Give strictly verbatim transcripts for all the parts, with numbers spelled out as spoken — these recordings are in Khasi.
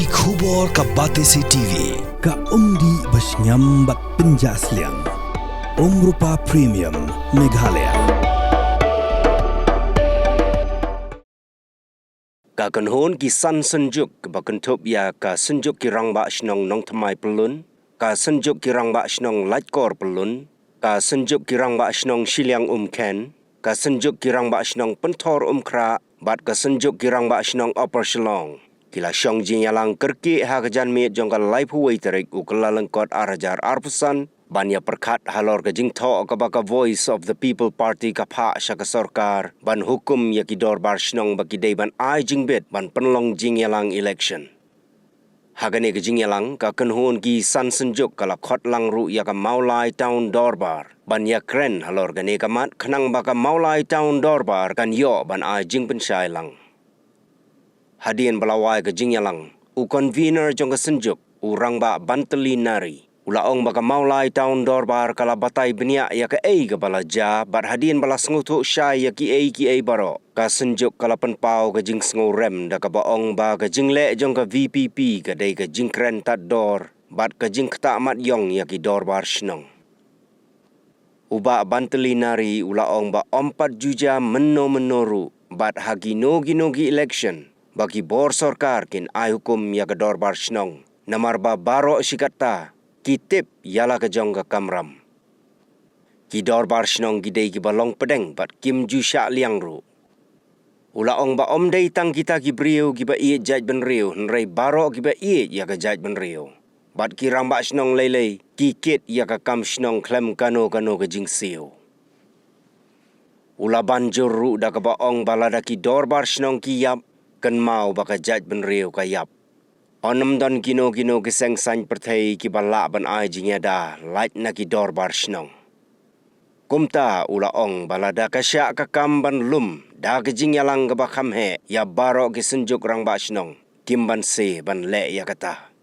Ki khubor ka Batesi T V, ka umdih ba shngiam bad pynjah sliang. Umrupa Premium, Meghalaya. Ka kynhun ki san synjuk ba kynthup ïa ka synjuk ki rangbah shnong Nongthymmai Pyllun, ka synjuk ki rangbah shnong Laitkor Pyllun, ka synjuk ki rangbah shnong Shiliang Umkhen, ka synjuk ki rangbah shnong Pynthor Umkhrah, bad ka synjuk ki rangbah shnong Upper Shillong, ki la shong jingïalang kyrkieh ha ka janmiet jong ka laiphew wei tarik u Kyllalyngkot ar hajar arphew san, ban ïa pyrkhat halor ka jingthoh kaba ka Voice of the People Party ka phah sha ka sorkar ban hukum ïa ki dorbar shnong ba ki dei ban ai jingbit ban pynlong jingïalang election. Ha kane ka jingïalang, ka kynhun ki san synjuk ka la khot lang ruh ïa ka Mawlai Town Dorbar ban ïakren halor kane ka mat, khnang ba ka Mawlai Town Dorbar kan ïoh ban ai jingpynshai lang. Hadien ba la wai ka jingïalang, u convener jong ka synjuk, u Rangbah Bantylli Nari, u la ong ba ka Mawlai Town Dorbar ka la batai bniah ïa kaei kaba la jia, bad hadien ba la sngewthuh shai ïa kiei kiei baroh, ka synjuk ka la pynpaw ka jingsngewrem da kaba ong ba ka jingleh jong ka V P P ka dei ka jingkren tad dor bad ka jingktah mat ïong ïa ki dorbar shnong. U Bah Bantylli Nari u la ong ba ym pat ju jia mynno mynno ruh, bad ha kino kino ki election, ba ki bor sorkar kin ai hukum ïa ka dorbar shnong, namar ba baroh shi katta ki tip ïa la ka jong ka kamram. Ki dorbar shnong ki dei kiba long pdeng bad kim ju shah liang ruh. U la ong ba ym dei tang kita ki briew kiba ïeit jaitbynriew, hynrei baroh kiba ïeit ïa ka jaitbynriew. Bad ki rangbah shnong lei lei ki kit ïa ka kam shnong khlem kano kano ka jingsiew. U la ban jur ruh da kaba ong ba lada ki dorbar shnong ki ïap, kynmaw ba ka jaitbynriew ka ïap. Ym don kino kino ki seng saiñ pyrthei kiba lah ban ai jingïada lait na ki dorbar shnong. Kumta u la ong ba lada ka shah ka kam ban lum da ka jingïalang kaba kham heh ïa baroh ki synjuk rangbah shnong, kim banse ban leh ïa kata.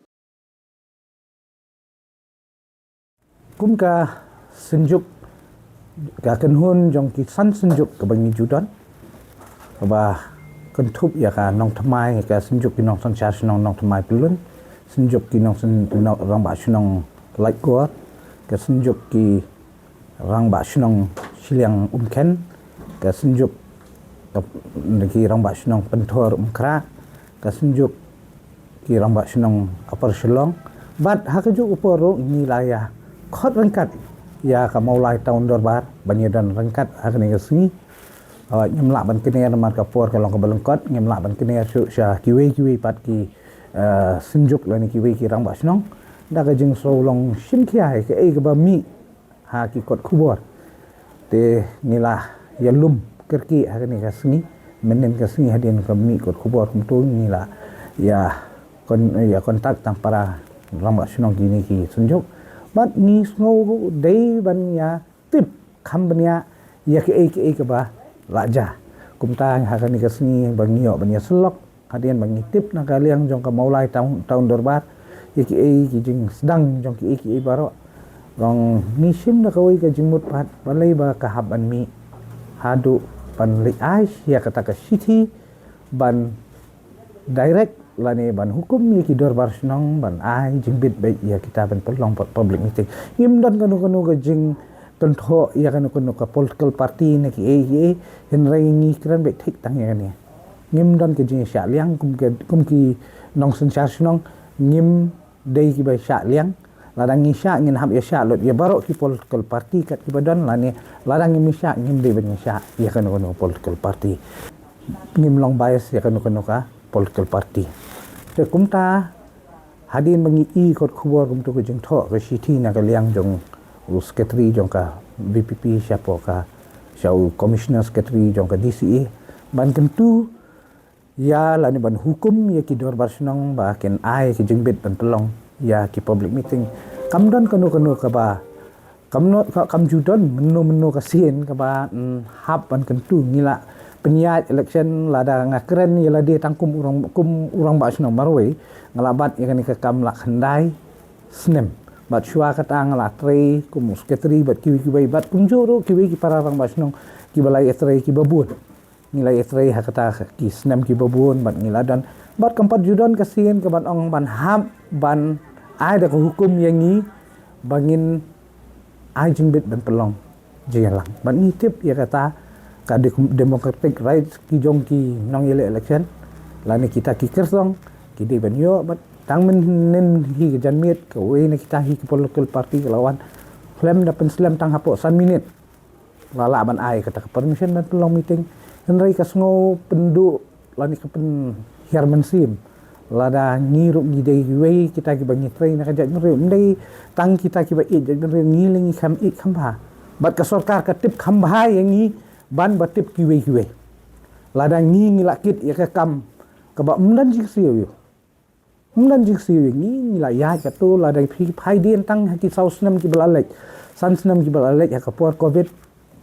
Kum ka synjuk, ka kynhun jong ki san synjuk kaba ngi ju don, kaba kynthup ïa ka Nongthymmai, ka synjuk ki nongsynshar shnong Nongthymmai Pyllun, synjuk ki nongsyn-, nong-, rangbah shnong Laitkor, ka synjuk ki rangbah shnong Shiliang Umkhen, ka synjuk, ka, ki rangbah shnong Pynthor Umkhrah, ka synjuk ki rangbah shnong Upper Shillong. Bad ha kajuh ka por ruh ngi la ïa khot ryngkat ïa ka Mawlai Town Dorbar ban ïa don ryngkat ha kane ka sngi. Uh, ngim lah ban kner namar ka por ka long kaba lyngkot, ngim lah ban kner shuh sha kiwei kiwei pat ki, uh, synjuk lane kiwei ki rangbah shnong. Da ka jingsngew long shim khia ïa kaei kaba mih ha ki kot khubor. Te ngi la ïalum kyrkieh ha kane ka sngi, mynnin ka sngi hadien ka mih kot khubor kumto ngi la ïa kon-, ïa contact tang para rangbah shnong kine ki synjuk. Bad ngi sngew dei ban ïa tip kham bniah ïa kiei kiei kiba la jia. Kumta ha kane ka sngi ba ngi ïoh ban ïa sylloh, hadien ba ngi tip na ka liang jong ka Mawlai Town, Town Dorbar, ïa kiei ki jingsdang jong kiei kiei baroh. Long ngi shim da kawei ka jingmut pat, balei ba ka hap ban mih haduh ban leit ai ïa kata ka shithi ban direct lane ban hukum ïa ki dorbar shnong ban ai jingbit beit ïa kita ban pynlong pu-, public meeting. Ngim don kano kano ka jingkynthoh ïa kano kano ka political party ne kiei kiei, hynrei ngi kren beit thik tang ïa kane. Ngim don ka jingshah liang kum ki, kum ki nongsynshar shnong, ngim dei kiba shah liang. Lada ngi shah ngin hap ïa shah lut ïa baroh ki political party kat kiba don, lane lada ngim shah ngim dei ban ïa shah ïa kano kano political party. Ngim long bias ïa kano kano ka political party. Te kumta hadien ba ngi i kot khubor kumto ka jingthoh ka shithi na ka liang jong u secretary jong ka V P P shapoh ka, sha u commissioner secretary jong ka D C A ban kyntu ïa lane ban hukum ïa ki dorbar shnong ba kin ai ki jingbit ban pynlong ïa ki public meeting. Kam don kano kano kaba, kam no-, ka-, kam ju don mynno mynno ka sien kaba, mm, hap ban kyntu. Ngi la pynïaid election lada nga kren ïa lade tang kum u rang-, kum u rangbah shnong marwei, nga la bat ïa kane ka kam la khyndai snem. Bad shuwa kata nga la trei kum u secretary bad kiwei kiwei bad kumjuh ruh kiwei ki para rangbah shnong kiba la ïatrei kiba bun. Ngi la ïatrei ha kata ki snem kiba bun bad ngi la don. Bad kam pat ju don ka sien kaban ong ban hap ban ai da ka hukum ïa ngi ba ngin ai jingbit ban pynlong jingïalang. Bad ngi tip ïa kata ka de-, democratic rights ki jong ki nongïaleh election. Lane kita ki kyrtong ki dei ban ïoh bad tang mynhynnin hi ka janmiet kawei na kita hi ki political party ka la wan khlem da pynslem tang hapoh san minit. La lah ban ai kata ka permission ban pynlong meeting. Hynrei ka sngew pynduh lane ka pynhiar mynsiem. Lada ngi ruh ngi dei kiwei kita kiba ngi trei na ka jaitbynriew. Ym dei tang kita kiba ïeit jaitbynriew, ngi lei ngi kham ïeit kham bha. Bad ka sorkar ka tip kham bha ïa ngi ban ba tip kiwei kiwei. Lada ngi ngi la kit ïa ka kam kaba ym don jingsiew ïa u. Ym don jingsiew ïa ngi, ngi la ïaid katto lada phi phai dien tang ha ki saw snem kiba la leit. San snem kiba la leit ha ka por covid.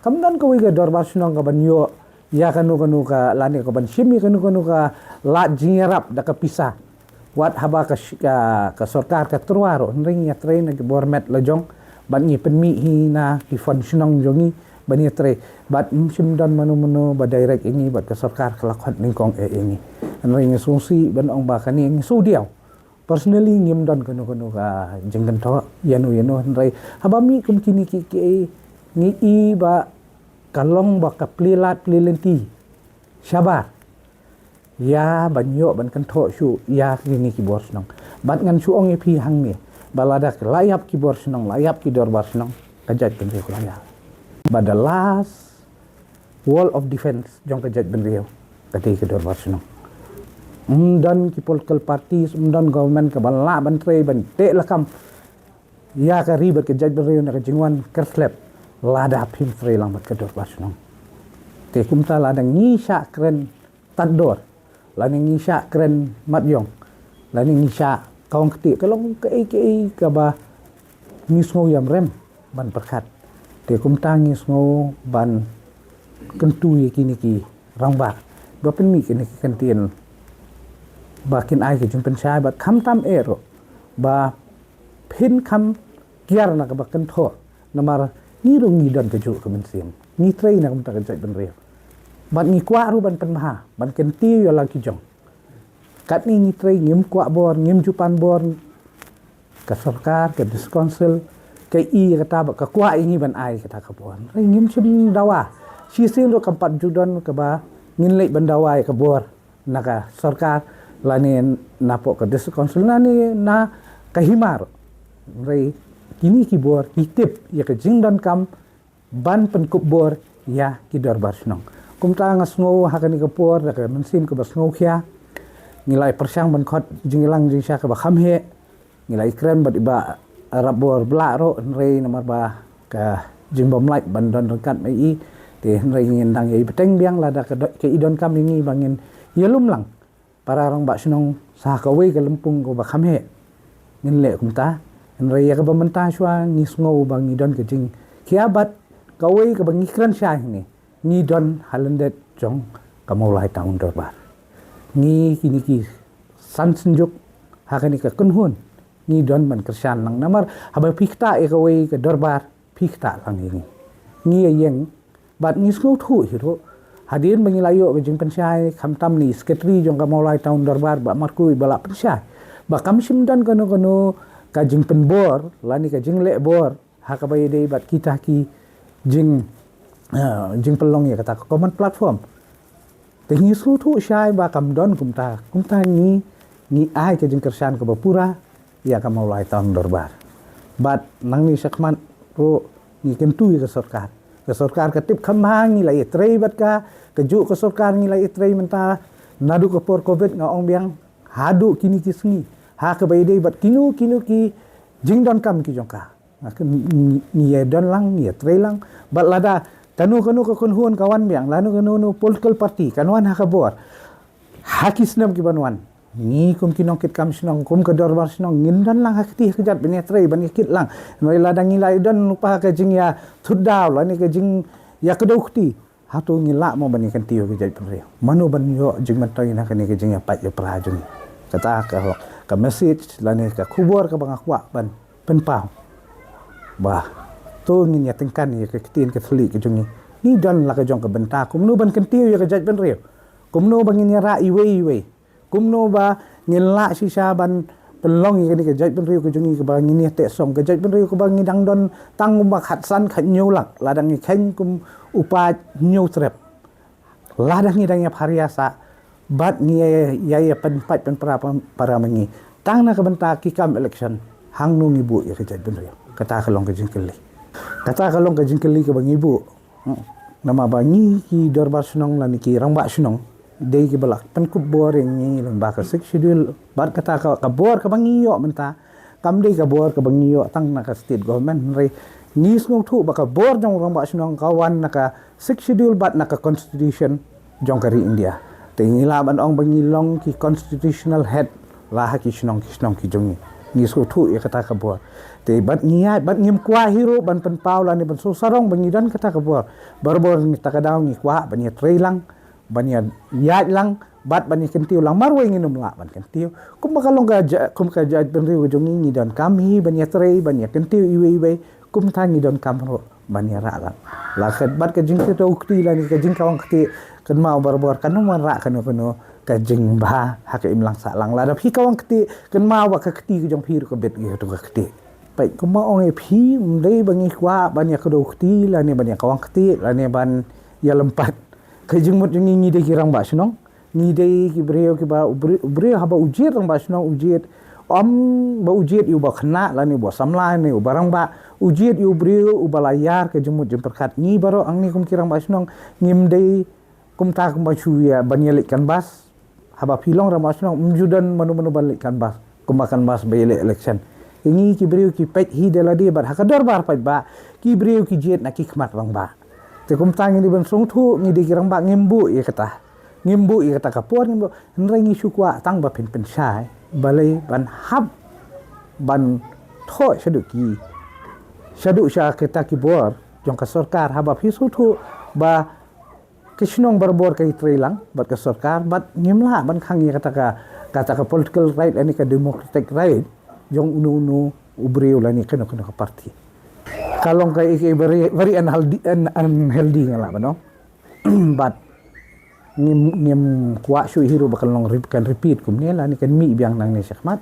Kam don kawei ka dorbar shnong kaban ïoh ïa kano kano ka lane kaban shim ïa kano kano ka lad jingïarap da ka pisa. Wat haba ka, sh- ka, ka sorkar ka tyrwa ruh, hynrei ngi ïatrei na ki bor met la jong, bad ngi pynmih hi na ki fund shnong jong ngi ban ïatrei. Bad ym shym don mano mano ba direct ïa ngi, bad ka sorkar ka la khot nyngkong eh ïa ngi. Hynrei ngi sngewsih ban ong ba kane ngi sngewdiaw. Personally ngim don kano kano ka jingkynthoh ïano ïano, hynrei haba mih kum kine ki, ki ngi i ba ka long ba ka plie lad plie lynti shabar ïa ban ïoh ban kynthoh shuh ïa kine ki bor shnong. Bad ngan shu ong ïa phi hangne ba lada la ïap ki bor shnong, la ïap ki dorbar shnong, ka jaitbynriew ka la ïap. Ba the last wall of defense jong ka jaitbynriew ka dei ka dorbar shnong. Ym don ki political parties, ym don government kaban lah ban trei ban teh lakam ïa ka ri bad ka jaitbynriew na ka jingwan kyrslep lada phim trei lang bad ka dorbar shnong. Te kumta lada ngi shah kren tad dor, lane ngi shah kren mat ïong, lane ngi shah kawang ktieh, ka long kaei kaei kaba ngi sngew ïam rem ban pyrkhat. Te kumta ngi sngew ban kyntu ïa kine ki rangbah ba pynmih kine ki kyntien ba kin ai ka jingpynshai bad khamtam eh ruh ba phin kham kiar na kaba kynthoh. Namar ngi ruh ngi don kajuh ka mynsiem, ngi trei na ka bynta ka jaitbynriew. Bad ngi kwah ruh ban pynbha, ban kyntiew ïa la ki jong. Katne ngi trei, ngim kwah bor, ngim ju pan bor. Ka sorkar, ka district council ka i ïa kata ba ka kwah ïa ngi ban ai kata ka bor. Hynrei ngim shym dawa. Shisien ruh kam pat ju don kaba ngin leit ban dawa ïa ka bor na ka sorkar lane napoh ka district council lane na ka hima ruh. Hynrei kine ki bor ki tip ïa ka jingdonkam ban pynkup bor ïa ki dorbar shnong. Kumta nga sngew ha kane ka por da ka mynsiem kaba sngewkhia. Ngi la ïa pyrshang ban khot jingïalang jingshai kaba kham heh. Ngi la ïa kren bad i Bah Rapbor Blah ruh, hynrei namar ba ka jingbymlait ban don ryngkat ma i, te hynrei ngin dang ïa i bteng biang lada ka do-, ka i donkam ïa ngi ba ngin ïalum lang para rangbah shnong sa kawei ka lympung kaba kham heh. Ngin leh kumta, hynrei ïa kaba mynta shuwa ngi sngew ba ngi don ka jingkhia bad kawei kaba ngi kren shai hangne, ngi don ha lyndet jong ka Mawlai Town Dorbar. Ngi kine ki san synjuk ha kane ka kynhun ngi don ban kyrshan lang, namar haba phi ktah ïa kawei ka dorbar phi ktah lang ïa ngi. Ngi ïa ïeng bad ngi sngewthuh hi ruh hadien ba ngi la ïoh ka jingpynshai, khamtam na i Secretary jong ka Mawlai Town Dorbar Bah Markui ba la pynshai ba kam shym don kano kano ka jingpynbor lane ka jingleh bor ha kaba ïadei bad kita ki jing, eh, jingpynlong ïa kata ka common platform. Te ngi sngewthuh shai ba kam don kumta, kumta ngi, ngi ai ka jingkyrshan kaba pura ïa ka Mawlai Town Dorbar. Bad nangne shakhmat ruh ngi kyntu ïa ka sorkar. Ka sorkar ka tip kham bha ngi la ïatrei bad ka, kajuh ka sorkar ngi la ïatrei mynta naduh ka por covid nga ong biang haduh kine ki sngi ha kaba ïadei bad kino kino ki jingdonkam ki jong ka. Nga kyn-, ngi, ngi ïa don lang, ngi ïa trei lang. Bad lada kano kano ka kynhun ka wan biang, lano kano kano political party kan wan ha ka bor ha ki snem ki ban wan, ngi kum ki nongkitkam shnong, kum ka dorbar shnong, ngin don lang ha kti ha kjat ban ïa trei, ban ïa kit lang. Hynrei lada ngi la ïa don lypa ha ka jingïathut daw lane ka jingïakdew kti, hato ngi lah mo ban ïa kyntiew ka jaitbynriew? Mano ban ïoh jingmyntoi na kane ka jingïapait ïapra jong ngi? Kata ka, ka message lane ka khubor kaba nga kwah ban pynpaw. Ba to ngin ïa tyngkan ïa ka ktien ka thylliej ka jong ngi Ngi don la ka jong ka bynta kumno ban kyntiew ïa ka jaitbynriew, kumno ba ngin ïarap iwei iwei, kumno ba ngin lah shisha ban pynlong ïa kane ka jaitbynriew ka jong ngi kaba ngin ïa teh song, ka jaitbynriew kaba ngi dang don tang kumba khatsan khathynñiew lak, lada ngi kheiñ kum u paid hynñiew trep, lada ngi dang ïa pharia sah bad ngi ïa, ïa pynpait pynpra, pynpra ma ngi tang na ka bynta ki kam election, hangno ngi buh ïa ka jaitbynriew? Kata ka long ka jingkylli. Kata ka long ka jingkylli kaba ngi buh. Hmm. Namar ba ngi ki dorbar shnong lane ki rangbah shnong dei kiba la pynkup bor ïa ngi lyngba ka Sixth Schedule, bad kata ka, ka bor kaba ngi ïoh mynta kam dei ka bor kaba ngi ïoh tang na ka state government, hynrei ngi sngewthuh ba ka bor jong rangbah shnong ka wan na ka Sixth Schedule bad na ka Constitution jong ka ri India. Te ngi lah ban ong ba ngi long ki constitutional head la ha ki shnong ki shnong ki jong ngi. Ngi sngewthuh ïa kata ka bor. Te bad ngi ïaid, bad ngim kwah hi ruh ban pynpaw lane ban shu sarong ba ngi don kata ka bor. Barabor ngi, kata ka daw ngi kwah ban ïatrei lang, ban ïa, ïaid lang, bad ban ïa kyntiew lang. Marwei ngin ym lah ban kyntiew. Kumba ka long ka ja-, kum ka jaitbynriew ka jong ngi, ngi donkam hi ban ïatrei, ban ïa kyntiew iwei iwei. Kumta ngi donkam ruh ban ïa rah lang. La ka, bad ka jingkdew kti lane ka jingkawang kti, kynmaw barabor kan ym wanrah kano kano ka jingbha ha ka imlang sahlang. Lada phi kawang kti, kynmaw ba ka kti ka jong phi ruh ka bit ïa kato ka kti. Peit, kumba ong ïa phi, ym dei ba ngi kwah ban ïa kdew kti lane ban ïa kawang kti lane ban ïa lympat. Ka jingmut jong ngi, ngi dei ki rangbah shnong, ngi dei ki briew kiba, u briew, u briew haba u jied rangbah shnong, u jied, ym ba u jied ïa uba khynnah lane uba samla lane uba rangbah, u jied ïa u briew uba la ïar ka jingmut jingpyrkhat. Ngi baroh hangne kum ki rangbah shnong ngim dei kumta kumba shu ïa ban ïa leit canvass. Haba phi long rangbah shnong, ym ju don mano mano ban leit canvass, kumba canvass ba ïa leit election. Ngi ki briew ki peit hi da lade bad ha ka dorbar paidbah ki briew ki jied na ki khmat rangbah. Te kumta ngi dei ban sngewthuh, ngi dei ki rangbah, ngim buh ïa kata. Ngim buh ïa kata ka por, ngim buh. Hynrei ngi shu kwah tang ba phin pynshai, balei ban hap ban thoh shaduh ki, shaduh sha kita ki bor jong ka sorkar. Haba phi sngewthuh ba ki shnong barabor ki trei lang bad ka sorkar, bad ngim lah ban khang ïa kata ka, kata ka political right lane ka democratic right jong uno uno u briew lane kano kano ka party. Ka long ka, ka very, very unhealthy, un-, unhealthy nga lah ban ong. Bad ngim, ngim kwah shuh hi ruh ba kan long rep-, kan repeat kumne lane kan mih biang nangne shakhmat.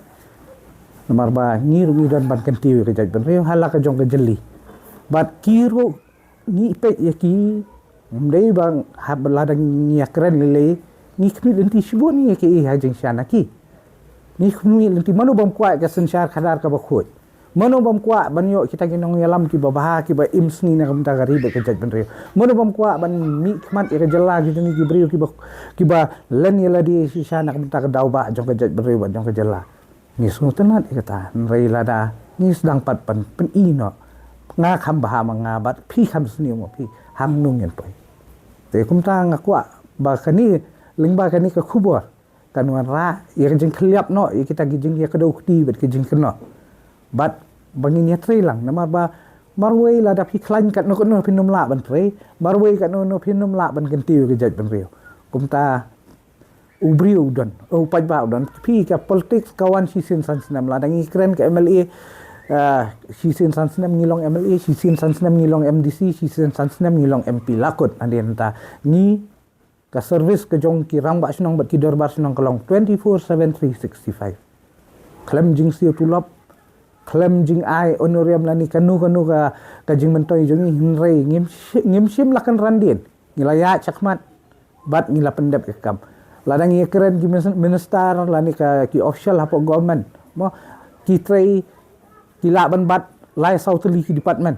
Namar ba ngi ruh ngi don ban kyntiew ïa ka jaitbynriew ha la ka jong ka jylli. Bad ki ruh ngi peit ïa ki, ym dei ba haba lada ngi ïa kren lei lei, ngi khmih lynti shibun ïa ki ha jingshisha na ki. Ngi khmih lynti, mano bym kwah ka synshar khadar kaba khuid? Mano bym kwah ban ïoh kita ki nongïalam kiba bha, kiba im sngi na ka bynta ka ri bad ka jaitbynriew? Mano bym kwah ban mihkhmat ïa ka jylla ki jong ngi ki briew kiba, kiba len ïa lade shisha na ka bynta ka daw bah jong ka jaitbynriew bad jong ka jylla? Ngi sngewtynnat ïa kata, hynrei lada ngi sdang pat ban pyni noh, nga kham bha ma nga bad phi kham sniew ma phi, hangno ngin poi? Te kumta nga kwah ba kane, lyngba kane ka khubor, kan wanrah ïa ka jingkhylliap noh ïa kita ki jingïakdew kti bad ki jingkynnoh. Bad ba ngin ïatrei lang, namar ba marwei lada phi khlaiñ katno katno phin ym lah ban trei, marwei katno katno phin ym lah ban kyntiew ïa ka jaitbynriew. Kumta u briew u don, u paidbah u don. Phi, ka politics ka wan shisien san snem, lada ngi kren ka M L A, ah, shisien san snem ngi long M L A, shisien san snem ngi long M D C, shisien san snem ngi long M P. La kut hadien ta, ngi, ka service ka jong ki rangbah shnong bad ki dorbar shnong ka long twenty-four seven, three sixty-five. Khlem jingsiew tulop, khlem jingai honorarium lane kano kano ka, ka jingmyntoi jong ngi, hynrei ngim shi-, ngim shim la kynran dien. Ngi la ïaid shakhmat bad ngi la pyndep ïa ka kam. Lada ngi kren ki mis-, minister lane ka, ki official hapoh government, mo, ki trei, ki lah ban bat lai saw tylli ki department.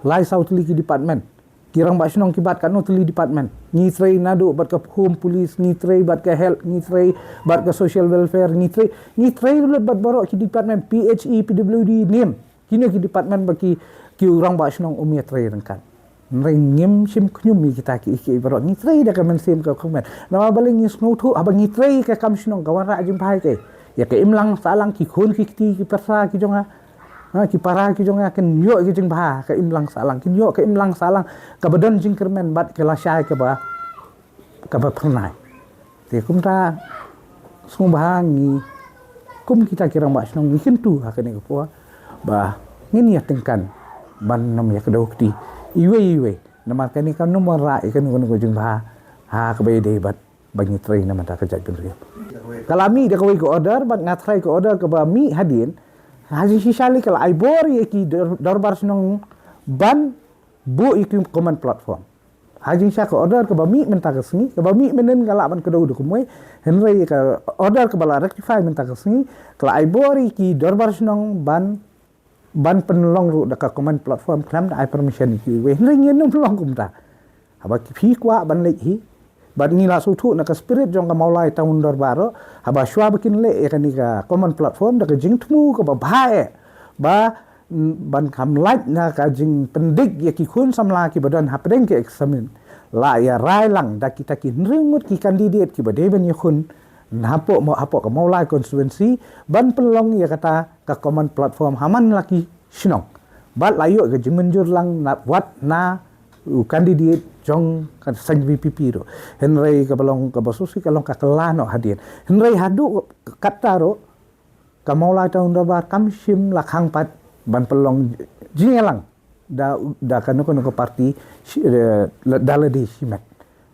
Lai saw tylli ki department. Ki rangbah shnong ki bat katno tylli department. Ngi trei naduh bad ka Home Police, ngi trei bad ka Health, ngi trei bad ka Social Welfare, ngi trei, ngi trei lut bad baroh ki department, P H E, P W D, nim. Kine ki department ba ki, ki rangbah shnong um ïatrei ryngkat. Hynrei ngim shim khñium ïa kita ki, ki baroh. Ngi trei da ka mynsiem ka kmen. Namar balei? Ngi sngewthuh haba ngi trei ka kam shnong ka wanrah jingbha ïa ka, ïa ka imlang sahlang, ki khun ki kti ki para ki jong nga. Ha, ki para ki jong nga kin ïoh ka jingbha ka imlang sahlang, kin ïoh ka imlang sahlang kaba don jingkyrmen bad ka lashai kaba, kaba phyrnai. Te kumta sngewbha ngi kum kita ki rangbah shnong ngi kyntu ha kane ka por ba ngin ïa tyngkan ban ym ïakdew kti iwei iwei. Namar kane kam nym wanrah ïa kano kano ka jingbha ha kaba ïadei bad ba ngi trei na ka bynta ka jaitbynriew. Ka la mih da kawei ka order bad nga tharai ka order kaba mih hadien ha jingshisha lei ka la ai bor ïa ki dor- dorbar shnong ban buh ïa ki common platform. Ha jingshisha ka order kaba mih mynta ka sngi, kaba mih mynhynnin ka lah ban kdew da kumwei. Hynrei ka order kaba la rectify mynta ka sngi ka la ai bor ïa ki dorbar shnong ban ban pynlong ruh da ka common platform khlem da ai permission ïa kiwei. Hynrei ngin nym long kumta. Haba ki phi kwah ban leit hi bad ngi la sngewthuh na ka spirit jong ka Mawlai Town Dorbar ruh, haba shuwa ba kin leh ïa kane ka common platform da ka jingthmu kaba bha eh ba ban kham lait na ka jingpyndik ïa ki khun samla kiba don hapdeng ka exam, la ïa rai lang da kita ki hynriew ngut ki candidate kiba dei ban ïakhun na hapoh hapoh ka Mawlai constituency ban pynlong ïa kata ka common platform ha man la ki shnong. Bad la ïoh ka jingmynjur lang na wat na u candidate jong ka seng VPP ruh. Hynrei kaba long kaba sngewsih ka long ka kylla noh hadien. Hynrei haduh katta ruh ka Mawlai Town Dorbar kam shym la khang pat ban pynlong jingïalang da da kano kano ka party da lade shimet.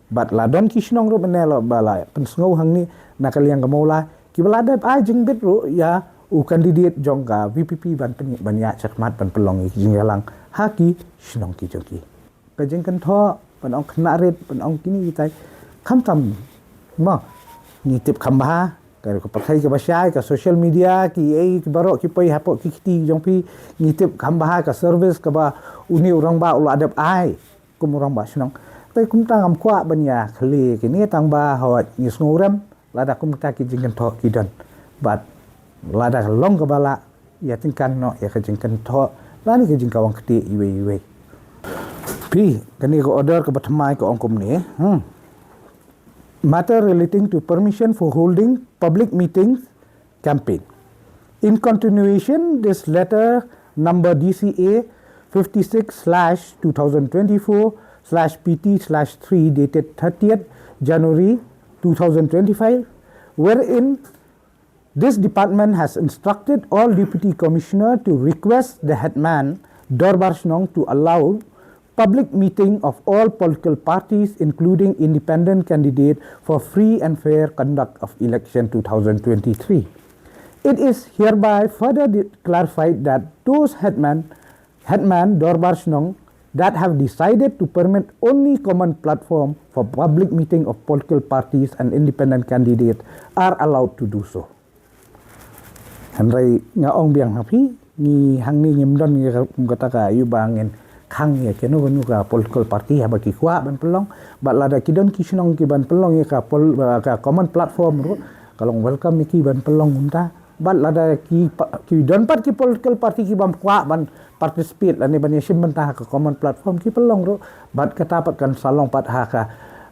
Bad la don ki shnong ruh mynne la ba la pynsngew hangne na ka liang ka Mawlai kiba la dep ai jingbit ruh ïa u candidate jong ka VPP ban pynïaid ban ïaid shakhmat ban pynlong ïa ki jingïalang ha ki shnong ki jong ki. Ka jingkynthoh ban ong khynnah rit ban ong kine kitai khamtam ma ngi tip kham bha ka pyrthei kaba shai ka social media kiei ki baroh ki poi hapoh ki kti jong phi. Ngi tip kham bha ka service kaba une u rangbah u la dep ai kum u rangbah shnong. Te kumta ngam kwah ban ïa khlieh kine tang ba hoi ngi sngewrem lada kumta ki jingkynthoh ki don. Bad lada ka long kaba la ïa tyngkan noh ïa ka jingkynthoh lane ka jingkawang kti iwei iwei. Phi kane ka order kaba thymmai ka ong kumne. Hmm. Matter relating to permission for holding public meetings campaign. In continuation, this letter number D C A fifty-six slash two thousand twenty-four slash P T slash three dated thirtieth January two thousand twenty-five, wherein this department has instructed all Deputy Commissioner to request the headman Dorbar Shnong to allow public meeting of all political parties, including independent candidate, for free and fair conduct of election two thousand twenty-three. It is hereby further de- clarified that those headman, headman Dorbar Shnong that have decided to permit only common platform for public meeting of political parties and independent candidate are allowed to do so. Hynrei nga ong biang ha phi, ngi hangne ngim don ngi ka kata ka ïa ba ngin khang ïa kano kano ka political party haba ki kwah ban pynlong. Bad lada ki don ki shnong ki ban pynlong ïa ka pol- ka common platform ruh ka long welcome ïa ki ban pynlong kumta. Bad lada ki pa- ki don pat ki political party ki bam kwah ban participate lane ban ïashim bynta ha ka common platform ki pynlong ruh. Bad kata pat kan sa long pat ha ka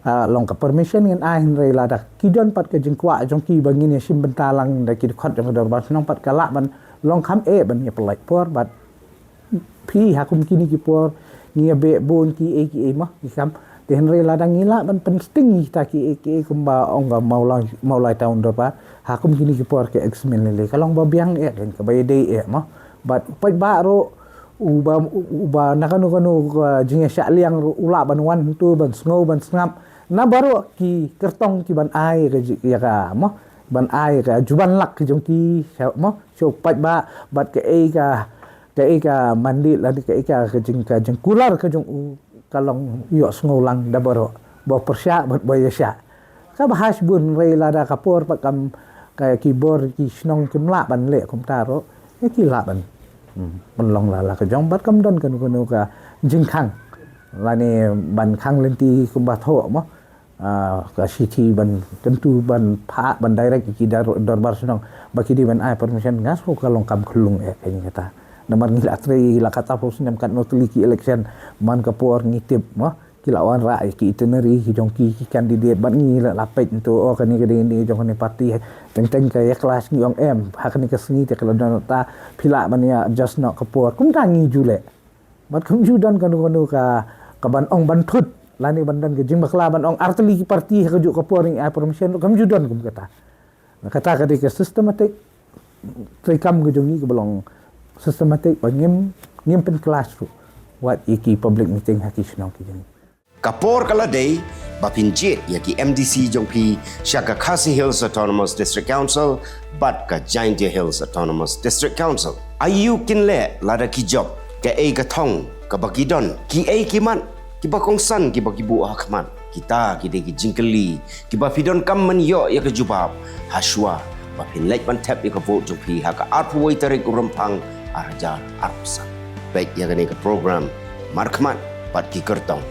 ah, long ka permission ngin ai hynrei lada ki don pat ka jingkwah jong ki ba ngin ïashim bynta lang da ki dkhot jong ka Dorbar Shnong pat ka lah ban long kham eh ban ïa pynlait por bad phi ha kum kine ki por ngi ïa beh bun ki ei ki ei ma ki kam. Te hynrei lada ngi lah ban pynsting kita ki ei ki ei kumba ong ka Mawlai Mawlai Town Dorbar ha kum kine ki por ka exam lei lei ka long ba biang eh kan kaba ïadei eh ma. Bad u paidbah ruh uba uba na kano kano ka jingïashah liang ruh u lah ban wan hangto ban sngew ban sngap na baroh ki kyrtong ki ban ai ka ji- ïa ka mo ban ai ka juban lak ki jong ki sha mo sha u paidbah bad ka ei ka ka ei ka mandit lane ka ei ka ka jing ka jingkular ka jong u ka long ïoh sngew lang da baroh ba pyrshah bad ba ïashah. Kaba ha shibun hynrei lada ka por pat kam ka ki bor ki shnong kim lah ban leh kumta ruh ïa ki lah ban hmm, pynlong la la ka jong bad kam don kano kano ka jingkhang lane ban khang lynti kumba thoh mo. Ah, ka shithi ban kyntu ban phah ban direct ïa ki dar- dorbar shnong ba ki dei ban ai permission nga sngew ka long kam khlung eh kane kata. Namar ngi la trei la kata phew snem katno tylli ki election man ka por ngi tip mo. Ki la wanrah ïa ki itinerary ki jong ki ki candidate bad ngi la la peit ntu oh kane ka dei ne jong kane party. Teng teng ka ïa clash ngi ong em ha kane ka sngi te ka la don ta phi lah ban ïa adjust noh ka por kumta ngi ju leh. Bad kam ju don kano kano ka ka ban ong ban thut lane ban don ka jingbakla ban ong artylli ki party ha kajuh ka por ngi ai permission kam ju don kum kata. Kata ka dei ka systematic treikam ka jong ngi kaba long systematic ba ngim ngim pyn clash ruh wat ïa ki public meeting ha ki shnong ki jong ngi. Ka por ka la dei ba phin jied ïa ki M D C jong phi sha ka Khasi Hills Autonomous District Council bad ka Jaintia Hills Autonomous District Council. Aïu kin leh lada ki jop, kaei ka thong kaba ki don, kiei ki mat kiba kongsan kiba ki buh ha khmat? Kita ki dei ki jingkylli kiba phi donkam ban ïoh ïa ka jubab hashwa ba phin leit ban thep ïa ka vote jong phi ha ka arphew wei tarik u Rymphang ar hajar arphew san. Peit ïa kane ka program Markhmat bad ki Kyrtong.